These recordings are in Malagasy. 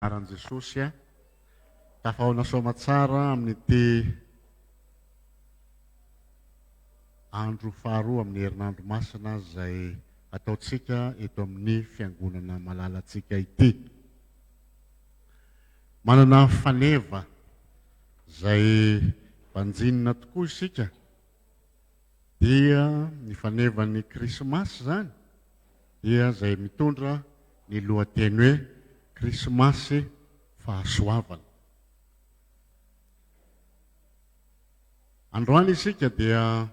Anaran'i Jesosy a. Tafahaona soamatsara amin'ity andro faharoa amin'ny herinandro masina izay ataontsika eto amin'ny fiangonana malalantsika ity. Manana faneva izay banjinina tokoa isika dia ny fanevan'ny krismasy izany dia izay mitondra ny lohateny hoe Krismasy Fahasoavana. Androany isika dia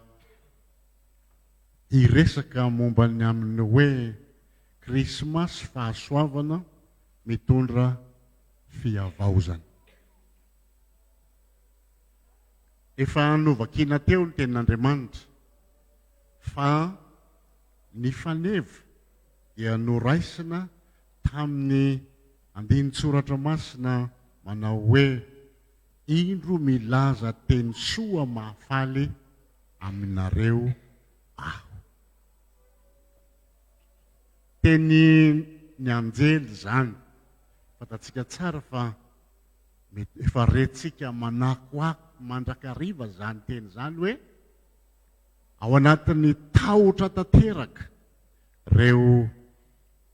hiresaka momba ny amin'ny hoe Krismasy Fahasoavana mitondra fihavaozana. Efa novakiana teo ny tenin'Andriamanitra fa Ny faneva dia noraisina tamin'ny andinin-tsoratra masina manao hoe, Indro milaza teny soa mahafaly aminareo aho. Tenin'ny anjely izany. Fantatsika tsara fa mety efa rentsika manakoako mandrakariva izany teny izany hoe, Ao anatin'ny tahotra tanteraka ireo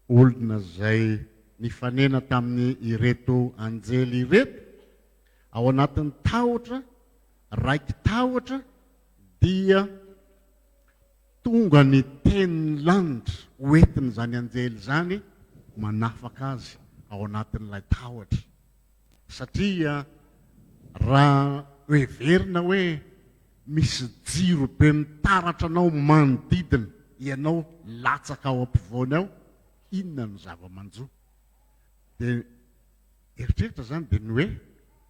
olona izay nifanena tamin'ny ireto anjely ireto, ao anatin'ny tahotra, raiki-tahotra dia tonga ny tenin'ny lanitra hoentin'izany anjely izany manafaka azy ao anatin'ilay tahotra. Satria raha heverina hoe misy jiro be mitaratra anao manodidina ianao latsaka ao ampovoany ao, inona no zava-manjo? Dia eritreritra izany dia ny hoe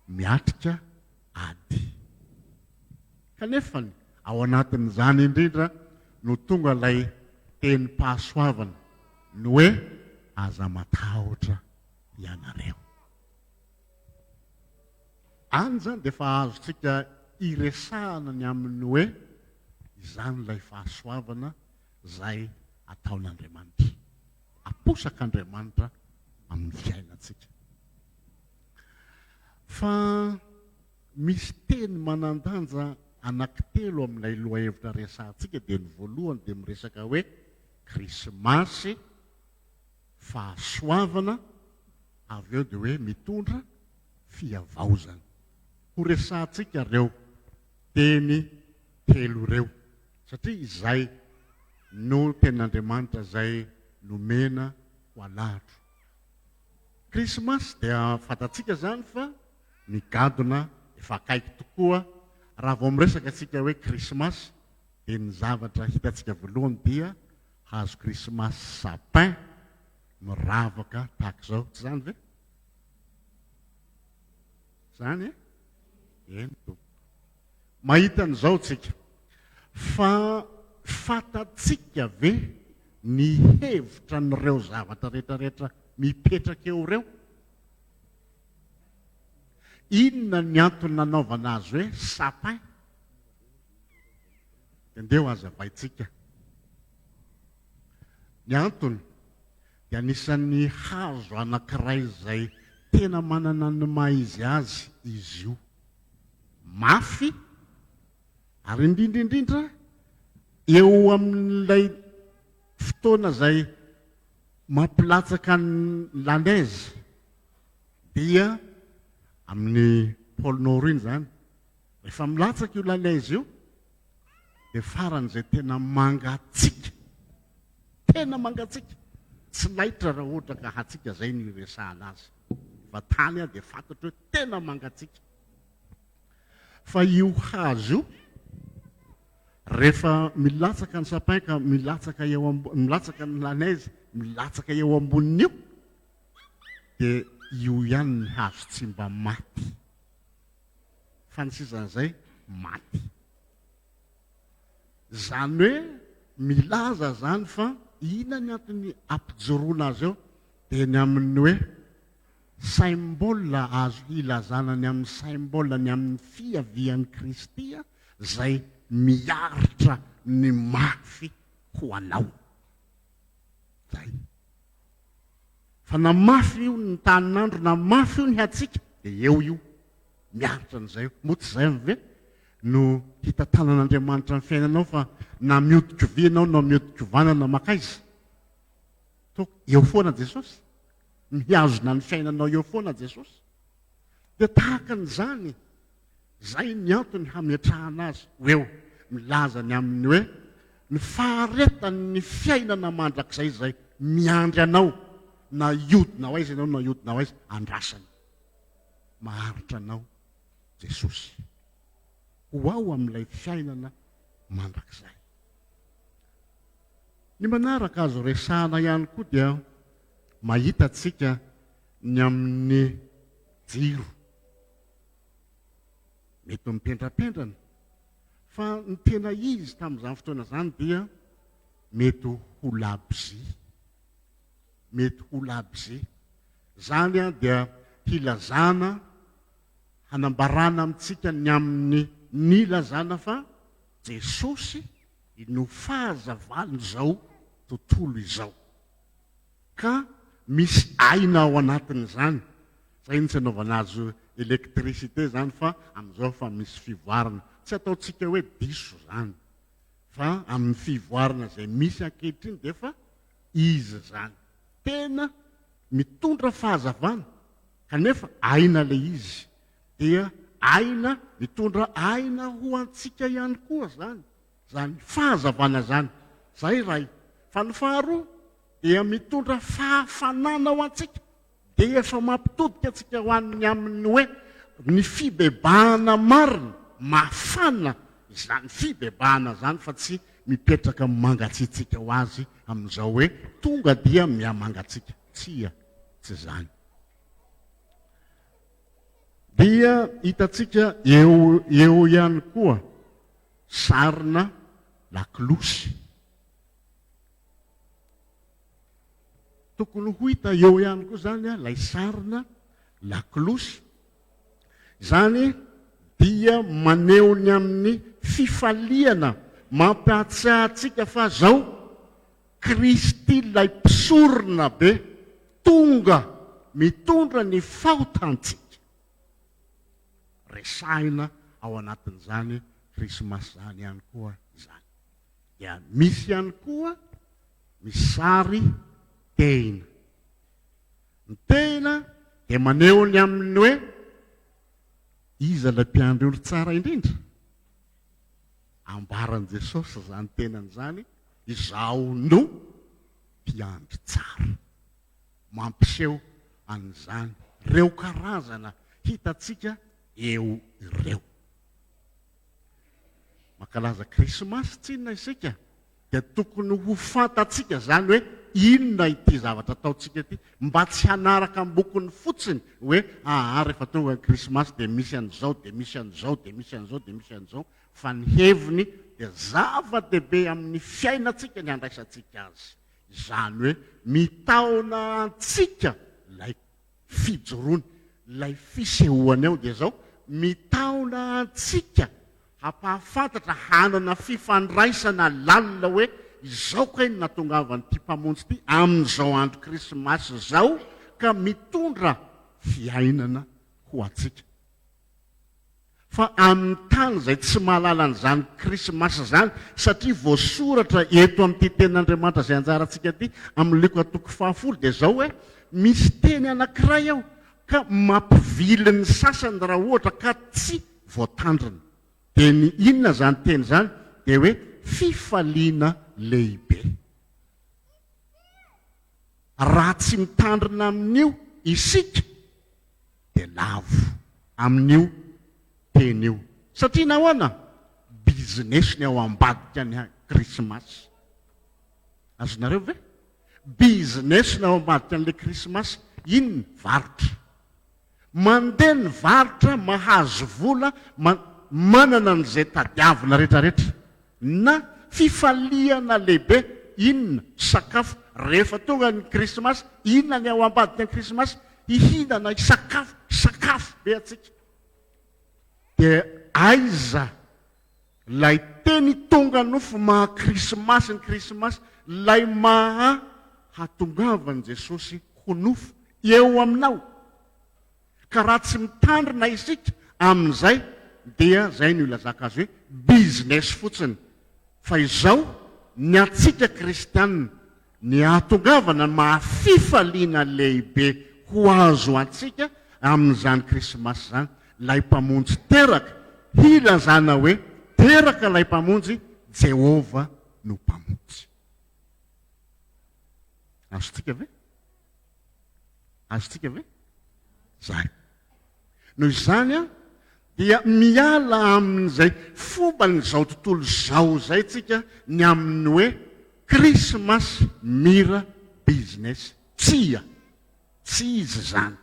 miatrika ady. Kanefany ao anatin'izany indrindra no tonga ilay tenim-pahasoavana, ny hoe aza matahotra ianareo. Any izany dia efa azontsika iresahana ny amin'ny hoe izany ilay fahasoavana izay ataon'Andriamanitra. Aposak'Andriamanitra amin'ny fiainantsika. Fa misy teny manan-danja anankitelo amin'ilay lohahevitra resahantsika dia ny voalohany dia miresaka hoe Krismasy, fahasoavana, avy eo dia hoe mitondra fihavaozana. Ho resahantsika ireo teny telo ireo, satria izay no tenin'Andriamanitra izay nomena ho alahatra. Krismasy dia fantatsika izany fa ny gadona efa akaiky tokoa, raha vao miresaka isika hoe krismasy dia ny zavatra hitantsika voalohany dia hazo krismasy sapin miravaka tahaka izao, tsy izany ve? Izany e? Eny tompoko. Mahita an'izao tsika. Fa fantatsika ve ny hevitra an'ireo zavatra rehetrarehetra mipetraka eo ireo? Inona ny antony nanaovana azy hoe sapin? Dia ndeha ho hazavaintsika. Ny antony dia anisan'ny hazo anankiray izay tena manana ny maha izy azy izy io. Mafy ary indrindra indrindra eo amin'ilay fotoana izay mampilatsaka ny la neige dia amin'ny pôle nord iny izany. Rehefa milatsaka io la neige io dia faran'izay tena mangatsiaka, tena mangatsiaka, tsy laitra raha ohatra ka hatsiaka izay no iresahana azy, fa tany aho dia fantatro hoe tena mangatsiaka. Fa io hazo io, rehefa milatsaka ny sapin ka milatsaka eo ambo-, milatsaka ny la neige, milatsaka eo ambonin'io, dia io ihany ny hazo tsy mba maty. Fa ny sisan'izay maty. Izany hoe milaza izany fa inona ny antony ampijoroana azy eo dia ny amin'ny hoe symbole azo ilazana ny amin'ny symbole ny amin'ny fiavian'i Kristy izay miaritra ny mafy ho anao. Izay. Fa na mafy io ny tanin'andro na mafy io ny hatsiaka dia eo io. Miaritra an'izay io. Moa tsy izay ve no hitantanan'Andriamanitra ny fiainanao fa na mihodin-kovia ianao na mihodin-kovanana mankaiza? Toa eo foana Jesosy. Mihazona ny fiainanao eo foana Jesosy. Dia tahaka an'izany, izay ny antony hametrahana azy ho eo, milaza ny amin'ny hoe ny faharetan'ny fiainana mandrakizay izay miandry anao na hiodina ho aiza ianao na hiodina ho aiza, andrasany. Maharitra anao Jesosy. Ho ao amin'ilay fiainana mandrakizay. Ny manaraka azo resahana ihany koa dia mahita antsika ny amin'ny jiro. Mety ho mipendrapendrana, fa ny tena izy tamin'izany fotoana izany dia mety ho labozia. Mety ho labozia. Izany dia hilazana, hanambarana amintsika ny amin'ny nilazana fa Jesosy no fahazavan'izao tontolo izao. Ka misy aina ao anatin'izany. Zay no tsy anaovana azy électricité zany fa amin'izao efa misy fivoarana. Tsy ataontsika hoe diso zany fa amin'ny fivoarana izay misy ankehitriny dia efa izy zany. Tena mitondra fahazavana kanefa aina ilay izy. Dia aina mitondra aina ho antsika ihany koa zany. Izany fahazavana izany. Izay iray. Fa ny faharoa dia mitondra fahafanana ho antsika. Dia efa mampitodika antsika ho an'ny amin'ny hoe ny fibebahana marina, mafana izany fibebahana izany fa tsy mipetraka mangatsiatsiaka ho azy amin'izao hoe tonga dia mihamangatsiaka. Tsia, tsy izany. Dia hitantsika eo eo ihany koa sarina lakolosy. Tokony ho hita eo ihany koa izany ilay sarina lakolosy. Izany dia maneho ny amin'ny fifaliana mampihatsiahy antsika fa zao Kristy ilay mpisorona be tonga mitondra ny fahotantsika. Resahina ao anatin'izany Krismasy izany ihany koa izany. Dia misy ihany koa ny sary tehina. Ny tehina dia maneho ny amin'ny hoe iza ilay mpiandry ondry tsara indrindra? Ambaran'i Jesosy izany tenany izany, Izaho no mpiandry tsara. Mampiseho an'izany ireo karazana hitantsika eo ireo. Mankalaza Krismasy tsinona isika dia tokony ho fantatsika izany hoe inona ity zavatra ataontsika ity mba tsy hanaraka ambokony fotsiny hoe aa rehefa tonga ny Krismasy dia misy an'izao dia misy an'izao dia misy an'izao dia misy an'izao fa ny heviny dia zava-dehibe amin'ny fiainantsika ny handraisantsika azy. Izany hoe mitaona antsika ilay fijoroany, ilay fisehoany ao dia izao, mitaona antsika hampahafantatra, hanana fifandraisana lalina hoe izao kay no nahatongavan'ity Mpamonjy ity amin'izao andro Krismasy izao ka mitondra fiainana ho antsika. Fa amin'ny tany izay tsy mahalala an'izany Krismasy izany, satria voasoratra eto amin'ity Tenin'Andriamanitra izay anjarantsika ity, amin'ny Lioka toko fahafolo, dia izao hoe, misy teny anankiray ao ka mampivily ny sasany raha ohatra ka tsy voatandrina. Dia ny inona izany teny izany? Dia hoe fifaliana lehibe. Raha tsy mitandrina amin'io isika, dia lavo amin'io teny io. Satria nahoana? Business ny ao ambadika ny krismasy. Azonareo ve? Business ny ao ambadika an'ilay krismasy. Inona? Varotra. Mandeha ny varotra, mahazo vola, manana an'izay tadiavina rehetrarehetra. Na fifaliana lehibe inona? Sakafo. Rehefa tonga ny krismasy, inona ny ao ambadika ny krismasy? Hihinana, hisakafo, sakafo be antsika. Dia aiza ilay teny tonga nofo maha krismasy ny krismasy, ilay maha hatongavan'i Jesosy ho nofo eo aminao. Ka raha tsy mitandrina isika amin'izay dia izay no ilazako azy hoe business fotsiny. Fa izao ny antsika kristianina, ny hahatongavana ny maha fifaliana lehibe ho azo antsika amin'izany krismasy izany, ilay Mpamonjy teraka, hilazana hoe teraka ilay Mpamonjy, Jehovah no Mpamonjy. Azontsika ve? Azontsika ve? Zay. Noho izany an, dia miala amin'izay fomban'izao tontolo izao izay tsika ny amin'ny hoe Krismasy mira business. Tsia! Tsy izy izany.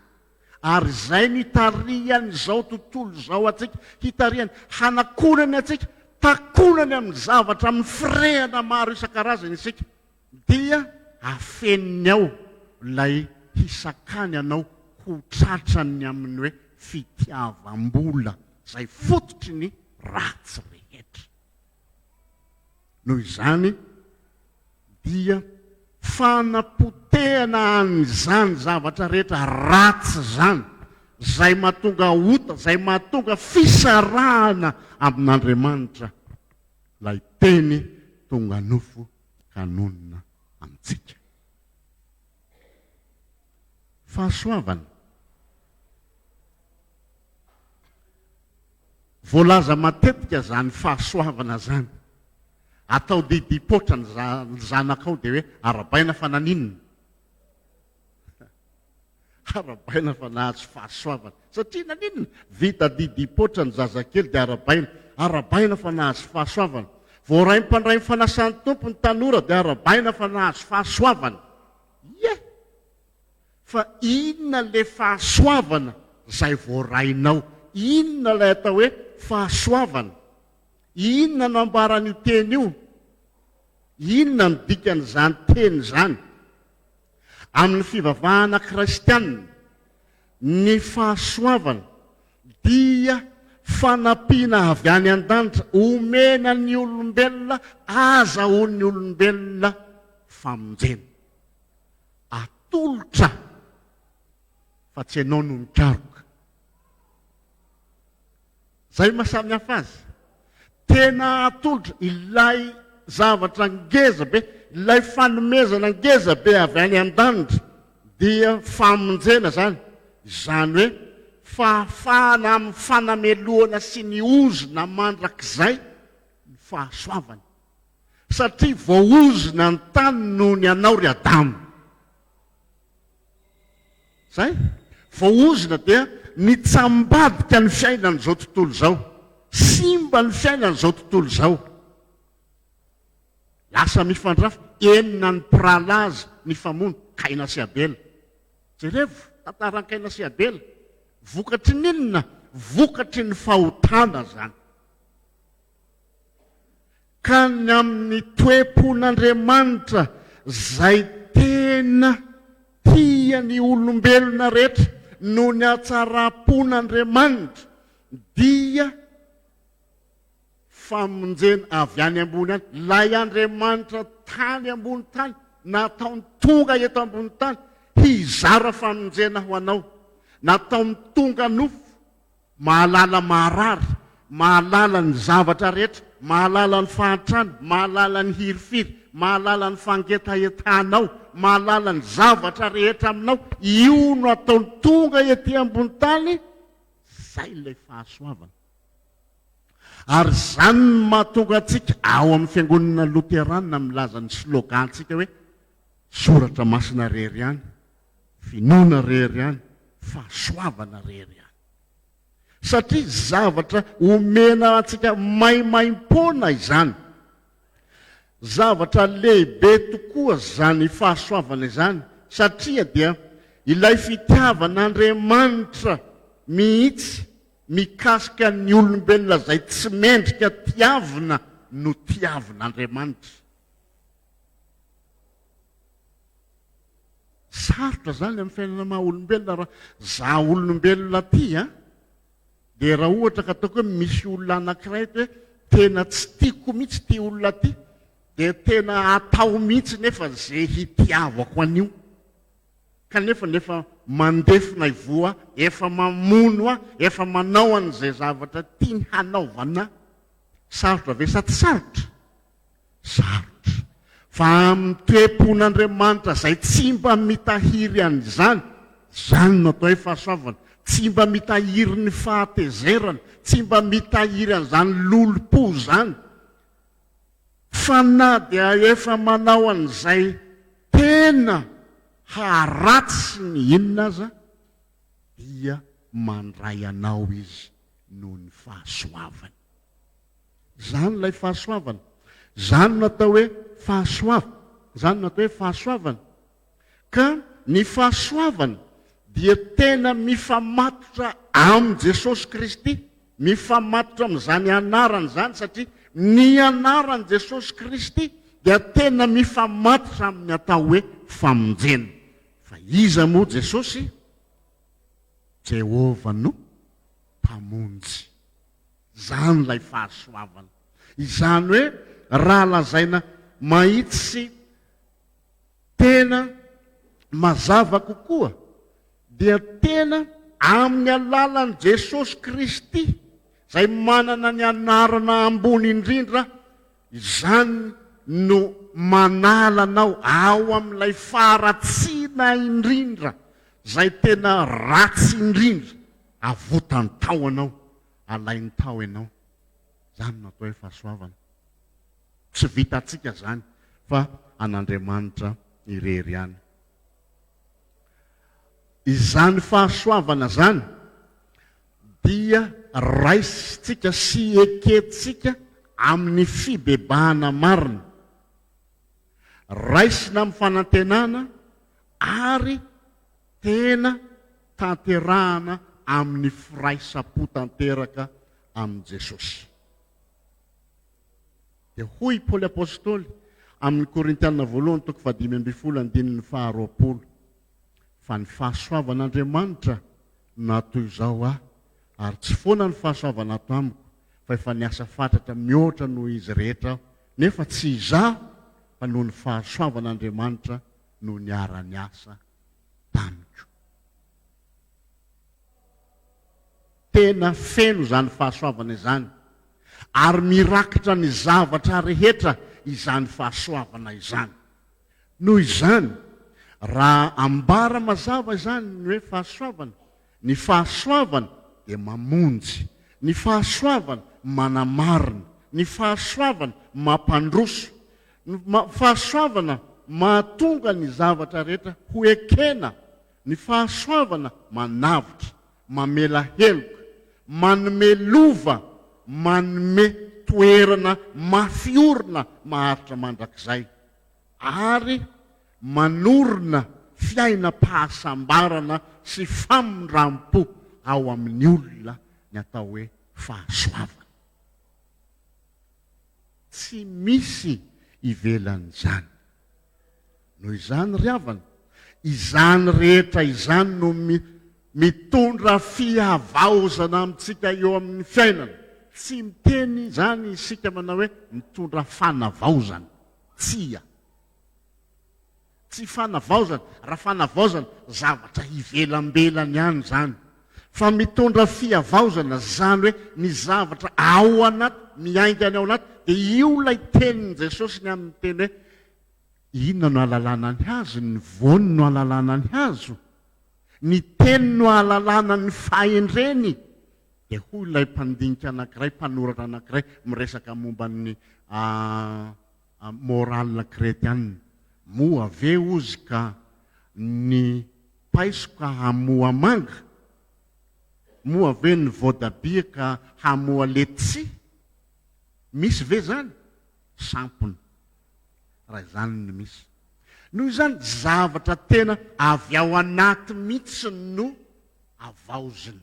Ary izay no hitarihan'izao tontolo izao antsika, hitarihany, hanakonany antsika, takonany amin'ny zavatra, amin'ny firehana maro isan-karazany isika. Dia afeniny ao ilay hisakany anao ho tratran'ny amin'ny hoe fitiavam-bola izay fototry ny ratsy rehetra. Noho izany dia fanapotehana an'izany zavatra rehetra ratsy izany, izay mahatonga ota, izay mahatonga fisarahana amin'Andriamanitra, ilay Teny tonga nofo ka nonina amintsika. Fahasoavana. Voalaza matetika izany fahasoavana izany. Atao didim-poatra ny zanakao dia hoe arabaina fa naninona? Arabaina fa nahazo fahasoavana. Satria naninona? Vita didim-poatra ny zazakely dia arabaina. Arabaina fa nahazo fahasoavana. Voaray mpandray ny fanasan'ny Tompo ny tanora dia arabaina fa nahazo fahasoavana. Ie! Fa inona ilay fahasoavana izay voarainao? Inona ilay atao hoe fahasoavana? Inona no ambaran'io teny io? Inona no dikan'izany teny izany? Amin'ny fivavahana kristiana, ny fahasoavana dia fanampiana avy any an-danitra omena ny olombelona azahoan'ny olombelona famonjena. Atolotra fa tsy ianao no mikaroka. Zay maha samy hafa azy. Tena atolotra ilay zavatra ngeza be, ilay fanomezana ngeza be avy any an-danitra dia famonjena izany. Izany hoe fahafahana amin'ny fanamelohana sy ny ozona mandrakizay ny fahasoavana. Satria voaozona ny tany noho ny anao ry Adama. Zay. Voaozona dia nitsambadika ny fiainan'izao tontolo izao. Simba ny fiainan'izao tontolo izao. Lasa mifandrafy, enina ny mpirahalahy aza nifamono, Kaina sy Abela. Jerevo, tantaran'i Kaina sy Abela. Vokatry ny inona? Vokatry ny fahotana izany. Ka ny amin'ny toe-pon'Andriamanitra izay tena tia ny olombelona rehetra noho ny hatsaram-pon'Andriamanitra dia famonjena avy any ambony any. Ilay Andriamanitra tany ambony tany nataony tonga eto ambony tany hizara famonjena ho anao. Nataony tonga nofo Mahalala maharary, mahalala ny zavatra rehetra, mahalala ny fahantrana, mahalala ny hirifiry, mahalala ny fangetahetanao, mahalala ny zavatra rehetra aminao, io no ataony tonga ety ambony tany, zay ilay fahasoavana. Ary izany no mahatonga antsika ao amin'ny fiangonana loterana milaza ny slogan-tsika hoe soratra masina rery ihany, finoana rery ihany, fahasoavana rery ihany. Satria zavatra omena antsika maimaimpoana izany. Zavatra lehibe tokoa izany fahasoavana izany satria dia ilay fitiavan'Andriamanitra mihitsy mikasika ny olombelona izay tsy mendrika tiavina no tiavin'Andriamanitra. Sarotra zany amin'ny fiainana maha olombelona raha za olombelona aty an, dia raha ohatra ka ataoko hoe misy olona anankiray eto hoe tena tsy tiako mihitsy ity olona ity, dia tena atao mihitsy nefa ze hitiavako an'io. Kanefa efa mandefona ivoho ahy, efa mamono ahy, efa manao an'izay zavatra tiany hanaovana ahy. Sarotra ve sa tsy sarotra? Sarotra. Fa amin'ny toe-pon'Andriamanitra izay tsy mba mitahiry an'izany, izany no atao hoe fahasoavana, tsy mba mitahiry ny fahatezerana, tsy mba mitahiry an'izany lolompo izany, fa na dia efa manao an'izay tena haharatsy ny inona aza, dia mandray anao Izy noho ny fahasoavany. Izany ilay fahasoavana. Izany no atao hoe fahasoavana. Izany no atao hoe fahasoavana. Ka ny fahasoavana dia tena mifamatotra amin'i Jesosy Kristy, mifamatotra amin'izany anarana izany satria ny anaran'i Jesosy Kristy dia tena mifamatotra amin'ny atao hoe famonjena. Fa iza moa Jesosy? Jehovah no Mpamonjy. Izany ilay fahasoavana. Izany hoe raha lazaina mahitsy sy tena mazava kokoa dia tena amin'ny alalan'i Jesosy Kristy izay manana ny anarana ambony indrindra, izany no manala anao ao amin'ilay faharatsiana indrindra, izay tena ratsy indrindra, avotany tao anao. Alainy tao ianao. Izany no atao hoe fahasoavana. Tsy vitantsika izany fa an'Andriamanitra irery ihany. Izany fahasoavana izany dia raisintsika sy ekentsika amin'ny fibebahana marina. Raisina amin'ny fanantenana ary Tena tanterahana amin'ny firaisam-po tanteraka amin'i Jesosy. Dia hoy i Paoly Apostoly amin'ny Korintiana voalohany toko fahadimy ambin'ny folo andininy faharoapolo, Fa ny fahasoavan'Andriamanitra no nahatoy izao ahy, ary tsy foana ny fahasoavana ato amiko, fa efa niasa fatratra mihoatra noho izy rehetra aho, nefa tsy izaho, fa noho ny fahasoavan'Andriamanitra no niara-niasa tamiko. Tena feno izany fahasoavana izany, ary mirakitra ny zavatra rehetra izany fahasoavana izany. Noho izany, raha ambara mazava izany ny hoe fahasoavana, ny fahasoavana dia mamonjy, ny fahasoavana manamarina, ny fahasoavana mampandroso, Ny fahasoavana mahatonga ny zavatra rehetra ho ekena, ny fahasoavana manavotra, mamela heloka, manome lova, manome toerana mafy orina maharitra mandrakizay, ary manorina fiainam-pahasambarana sy famindram-po ao amin'ny olona ny atao hoe fahasoavana. Tsy misy ivelan'izany. Noho izany ry havana, izany rehetra izany no mitondra fihavaozana amintsika eo amin'ny fiainana. Tsy miteny izany isika manao hoe mitondra fanavaozana. Tsia. Tsy fanavaozana, raha fanavaozana, zavatra ivelambelany ihany izany. Fa mitondra fihavaozana, izany hoe ny zavatra ao anaty, miainga any ao anaty, dia io ilay tenin'i Jesosy ny amin'ny teny hoe, inona no ahalalana ny hazo? Ny voany no ahalalana ny hazo. Ny teny no ahalalana ny fahendreny. Dia hoy ilay mpandinika anankiray, mpanoratra anankiray, miresaka momba ny Morale kretianina. Moa ve ozy ka ny paiso ka hamoa manga? Moa ve ny voadabia ka hamoa letchi? Misy ve zany? Sampona. Raha izany no misy. Noho izany zavatra tena avy ao anaty mihitsy no avaozina.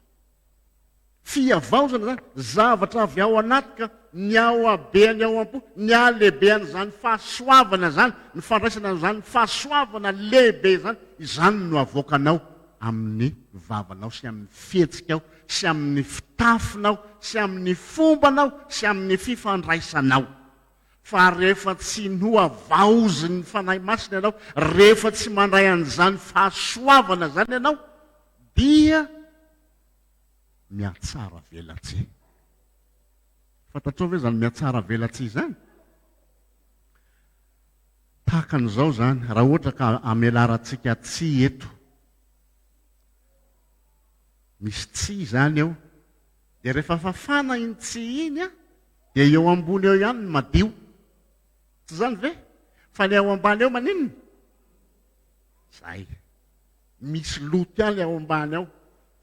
Fihavaozana izany, zavatra avy ao anaty ka ny ao habeany ao am-po, ny halehibean'izany fahasoavana izany, ny fandraisana an'izany fahasoavana lehibe izany, izany no avoakanao amin'ny vavanao sy amin'ny fihetsikao sy amin'ny fitafinao sy amin'ny fombanao sy amin'ny fifandraisanao. Fa rehefa tsy nohavaozin'ny Fanahy Masina ianao, rehefa tsy mandray an'izany fahasoavana izany ianao, dia mihatsara velatsihy. Fantatrao ve izany mihatsara velatsihy izany? Tahaka an'izao izany, raha ohatra ka amelarantsika tsihy eto, misy tsihy izany eo, dia rehefa fafana iny tsihy iny an, dia eo ambony eo ihany ny madio. Tsy izany ve? Fa ny ao ambany eo maninona? Zay. Misy loto ihany ao ambany ao.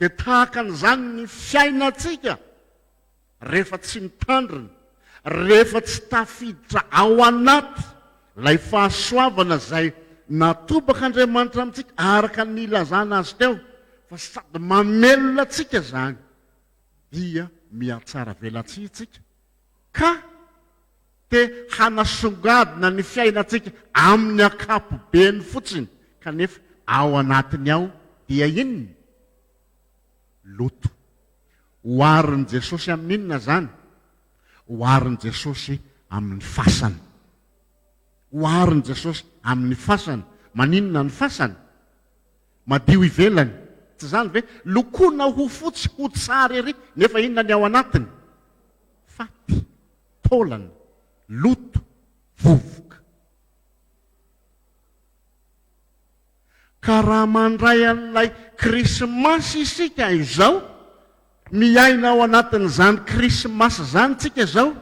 Dia tahaka an'izany ny fiainantsika rehefa tsy mitandrina, rehefa tsy tafiditra ao anaty ilay fahasoavana izay natobak'Andriamanitra amintsika araka ny nilazana azy teo fa sady mamelona antsika izany dia mihatsara velatsihy isika ka te hanasongadina ny fiainantsika amin'ny ankapobeny fotsiny kanefa ao anatiny ao dia inona? Loto. Oharin'i Jesosy amin'ny inona izany? Oharin'i Jesosy amin'ny fasana. Oharin'i Jesosy amin'ny fasana. Maninona ny fasana? Madio ivelany. Tsy izany ve? Lokoina ho fotsy, ho tsara ery, nefa inona ny ao anatiny? Faty, taolana, loto, vovoka. Ka raha mandray an'ilay Krismasy isika izao, miaina ao anatin'izany Krismasy izany isika izao,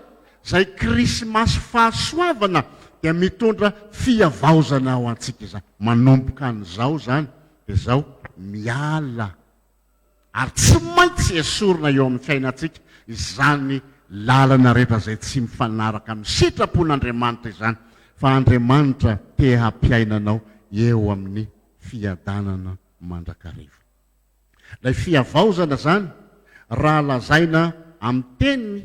izay Krismasy fahasoavana dia mitondra fihavaozana ho antsika izany. Manomboka an'izao izany dia izao miala ary tsy maintsy esorina eo amin'ny fiainantsika izany lalana rehetra izay tsy mifanaraka amin'ny sitrapon'Andriamanitra izany, fa Andriamanitra te hampiaina anao eo amin'ny fiadanana mandrakariva. Ilay fihavaozana izany, raha lazaina amin'ny teny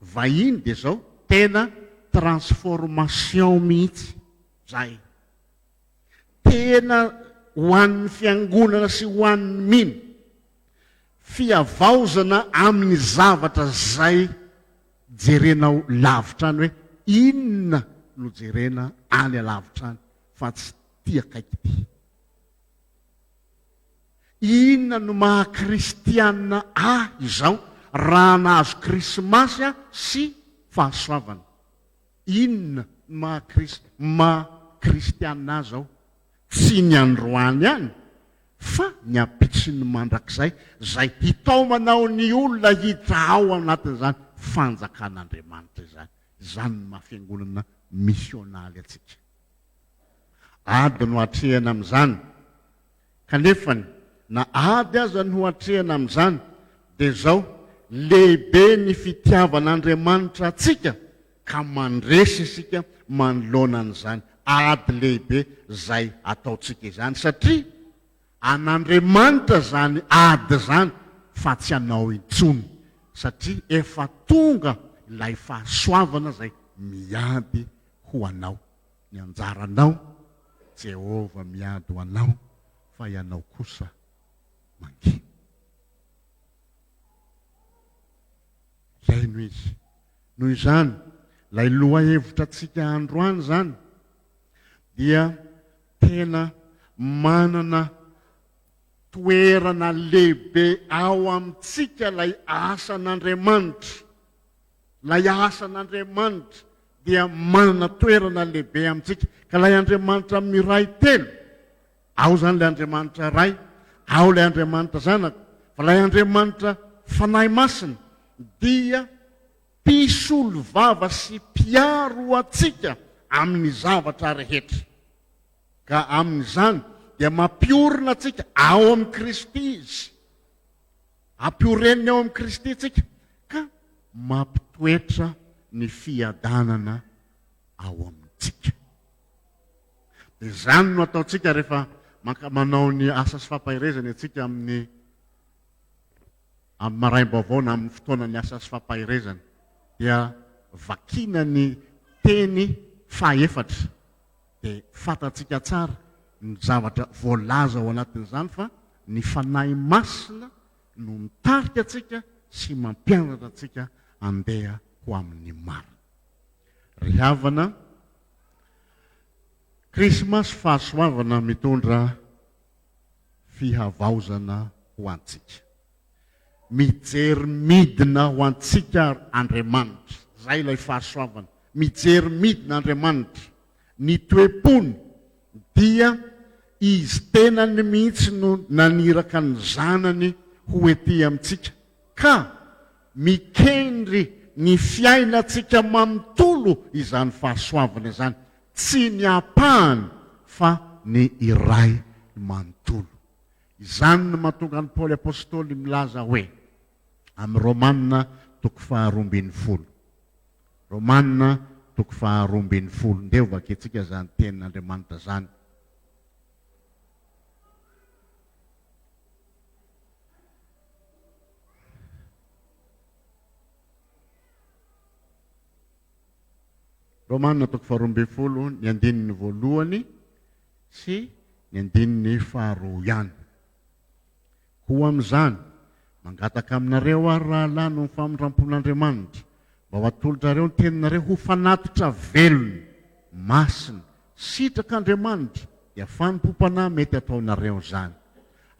vahiny dia izao, tena transformation mihitsy izay. Tena ho an'ny fiangonana sy ho an'ny mino. Fihavaozana amin'ny zavatra izay jerenao lavitra any hoe inona no jerena any alavitra any fa tsy ity akaiky ity. Inona no maha kristiana ahy izao raha nahazo krismasy aho sy fahasoavana? Inona no maha kris maha kristiana ahy izao? Tsy ny androany ihany fa ny ampitson'ny mandrakizay izay hitaomanao ny olona hiditra ao anatin'izany fanjakan'Andriamanitra izany. Izany no maha fiangonana misionaly antsika. Ady no atrehina amin'izany. Kanefany, na ady aza no atrehina amin'izany, dia izao, lehibe ny fitiavan'Andriamanitra antsika ka mandresy isika manoloana an'izany ady lehibe izay ataontsika izany, satria an'Andriamanitra izany ady izany fa tsy anao intsony, satria efa tonga ilay fahasoavana izay miady ho anao. Ny anjaranao, Jehovah miady ho anao, fa ianao kosa mangina. Izay no izy. Noho izany, ilay lohahevitra antsika androany izany dia tena manana toerana lehibe ao amintsika ilay asan'Andriamanitra. Ilay asan'Andriamanitra dia manana toerana lehibe amintsika. Ka ilay Andriamanitra miray telo, ao izany ilay Andriamanitra Ray, ao ilay Andriamanitra Zanaka, fa ilay Andriamanitra Fanahy Masina dia mpisolo vava sy mpiaro antsika amin'ny zavatra rehetra. Ka amin'izany dia mampiorina antsika ao amin'i Kristy Izy. Ampioreniny ao amin'i Kristy isika ka mampitoetra ny fiadanana ao amintsika. Dia izany no ataontsika rehefa manao ny asa sy fampaherezana isika amin'ny amin'ny maraim-baovao na amin'ny fotoanan'ny asa sy fampaherezana. Dia vakiana ny teny fahaefatra. Dia fantatsika tsara ny zavatra voalaza ao anatin'izany fa ny Fanahy Masina no mitarika antsika sy mampianatra antsika andeha ho amin'ny marina. Ry havana, Krismasy fahasoavana mitondra fihavaozana ho antsika. Mijery midina ho antsika Andriamanitra. Izay ilay fahasoavana. Mijery midina Andriamanitra. Ny toe-pony dia Izy tenany mihitsy no naniraka ny Zanany ho ety amintsika, ka mikendry ny fiainantsika manontolo izany fahasoavana izany, tsy ny ampahany fa ny iray manontolo. Izany no mahatonga an'i Paoly Apostoly milaza hoe, amin'ny Romana toko faharoambinifolo, Romana toko faharoambinifolo, ndeha ho vakintsika izany tenin'Andriamanitra izany. Romana toko faharoambinifolo, ny andininy voalohany sy ny andininy faharoa ihany. Koa amin'izany, mangataka aminareo aho, ry rahalahy, noho ny famindram-pon'Andriamanitra, mba ho atolotrareo ny teninareo ho fanatitra velona, masina, sitrak'Andriamanitra, dia fanompoam-panahy mety ataonareo izany.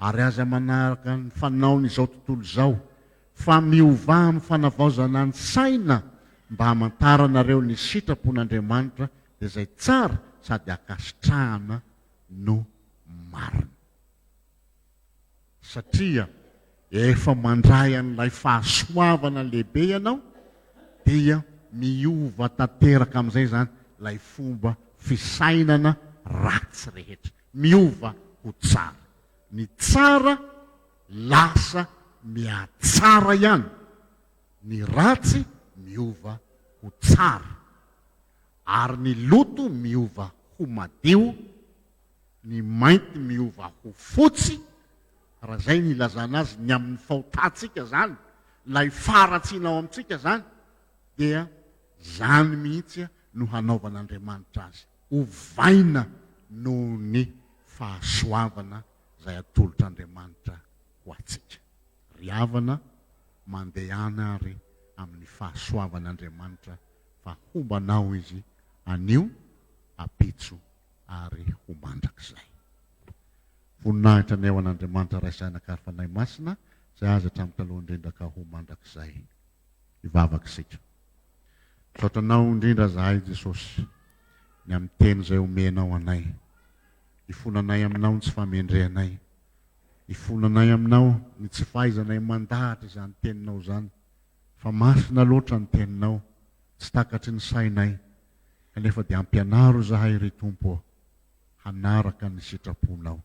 Ary aza manaraka ny fanaon'izao tontolo izao, fa miovà amin'ny fanavaozana ny saina, mba hamantaranareo ny sitrapon'Andriamanitra, dia izay tsara sady ankasitrahana no marina. Satria efa mandray an'ilay fahasoavana lehibe ianao dia miova tanteraka amin'izay izany ilay fomba fisainana ratsy rehetra. Miova ho tsara. Ny tsara lasa mihatsara ihany, ny ratsy miova ho tsara. Ary ny loto miova ho madio, ny mainty miova ho fotsy, raha izay ny ilazana azy, ny amin'ny fahotantsika izany, ilay faharatsiana ao amintsika izany, dia izany mihitsy no hanaovan'Andriamanitra azy, ovaina noho ny fahasoavana izay atolotr'Andriamanitra ho antsika. Ry havana, mandehana ary amin'ny fahasoavan'Andriamanitra fa homba anao Izy anio, ampitso ary ho mandrakizay. Voninahitra anie ho an'Andriamanitra Ray Zanaka ary Fanahy Masina, izay azy hatramin'ny taloha indrindra ka ho mandrakizay. Hivavaka isika. Misaotra Anao indrindra zahay Jesosy, ny amin'ny teny izay omenao anay. Ifonanay Aminao ny tsy fahamendrehanay. Ifonanay Aminao ny tsy fahaizanay mandahatra izany teninao izany, fa masina loatra ny teninao, tsy takatry ny sainay. Kanefa dia ampianaro izahay, ry Tompo ô, hanaraka ny sitraponao.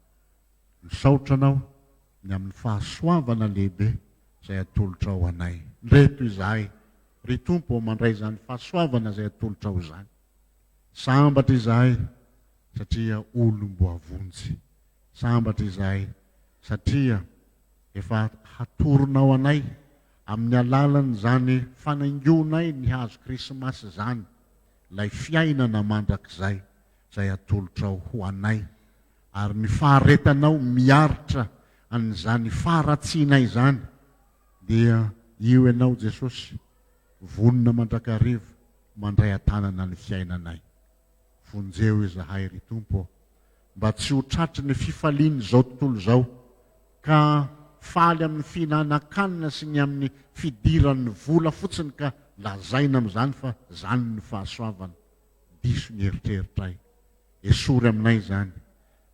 Misaotra Anao ny amin'ny fahasoavana lehibe izay atolotrao anay. Ndreto izahay, ry Tompo ô, mandray izany fahasoavana izay atolotrao izany. Sambatra izahay satria olom-boavonjy. Sambatra izahay satria efa hatoronao anay Amin'ny alalan'izany fanaingoanay ny hazo Krismasy izany, ilay fiainana mandrakizay izay atolotrao ho anay, ary ny faharetanao miaritra an'izany faharatsiana izany, dia io Ianao Jesosy, vonona mandrakariva mandray an-tanana ny fiainanay. Vonjeo izahay, ry Tompo ô, mba tsy ho tratry ny fifalian'izao tontolo izao, ka faly amin'ny fihinanan-kanina sy ny amin'ny fidiran'ny vola fotsiny ka lazaina amin'izany fa izany no fahasoavana. Diso ny eritreritray. Esory aminay izany,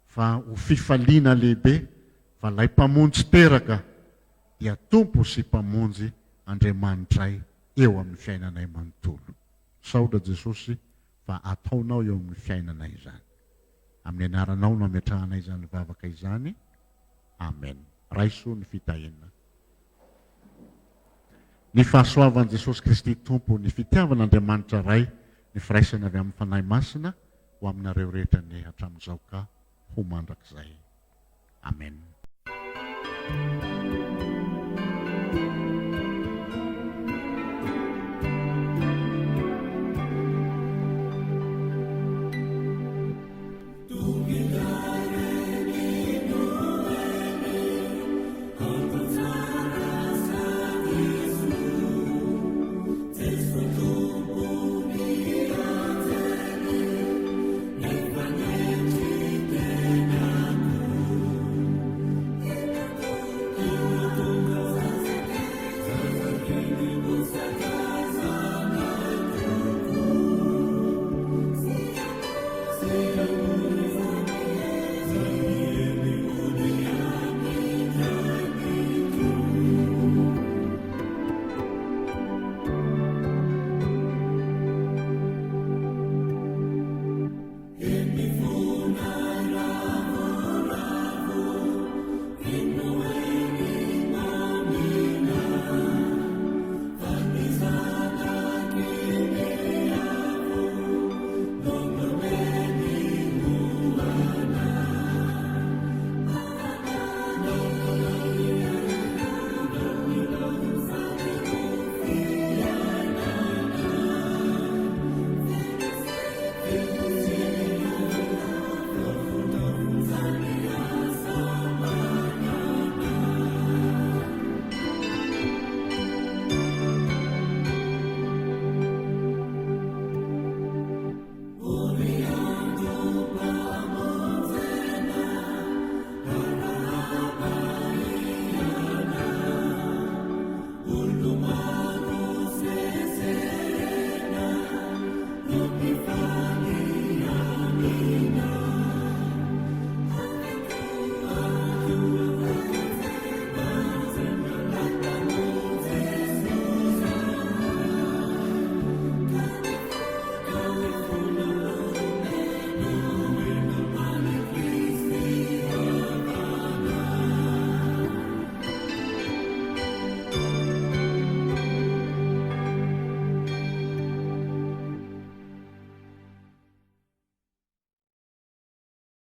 fa ho fifaliana lehibe fa ilay Mpamonjy teraka dia Tompo sy Mpamonjy Andriamanitray eo amin'ny fiainanay manontolo. Misaotra Jesosy fa ataonao eo amin'ny fiainanay izany. Amin'ny anaranao no ametrahanay izany vavaka izany. Amen. Raiso ny fitahiana. Ny fahasoavan'i Jesosy Kristy Tompo, ny fitiavan'Andriamanitra Ray, ny firaisana avy amin'ny Fanahy Masina ho aminareo rehetra anie hatramin'izao ka ho mandrakizay. Amen.